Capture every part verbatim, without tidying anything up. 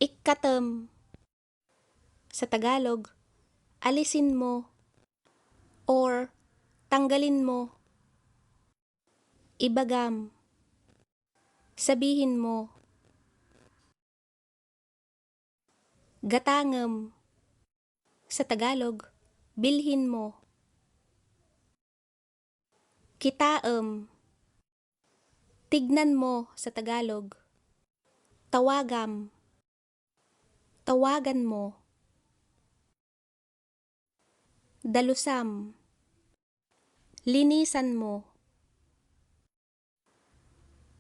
Ikkatem. Sa Tagalog, alisin mo or tanggalin mo. Ibagam. Sabihin mo. Gatangem. Sa Tagalog, bilhin mo. Kitaem. Tignan mo sa Tagalog. Tawagam. Tawagan mo. Dalusam. Linisan mo.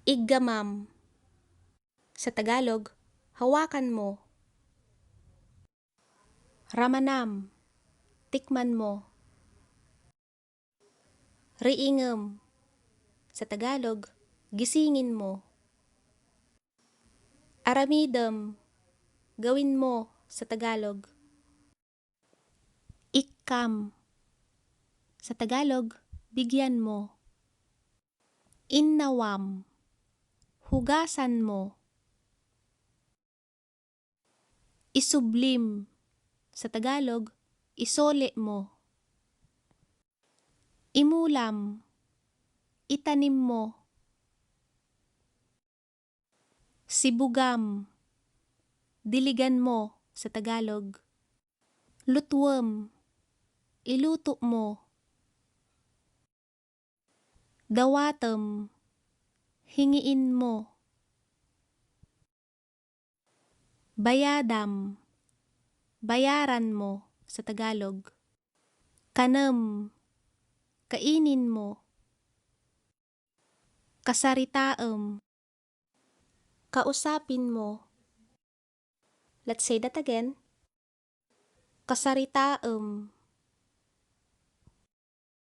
Iggamam. Sa Tagalog, hawakan mo. Ramanam. Tikman mo. Riingem. Sa Tagalog, gisingin mo. Aramidem. Gawin mo. Sa Tagalog. Ikkam. Sa Tagalog, bigyan mo. Innawam. Hugasan mo. Isublim. Sa Tagalog, isole mo. Imulam. Itanim mo. Sibugam. Diligan mo sa Tagalog. Lutuem. Iluto mo. Dawatem. Hingiin mo. Bayadam. Bayaran mo sa Tagalog. Kanem. Kainin mo. Kasaritaem. Kausapin mo. Let's say that again. Kasaritaem.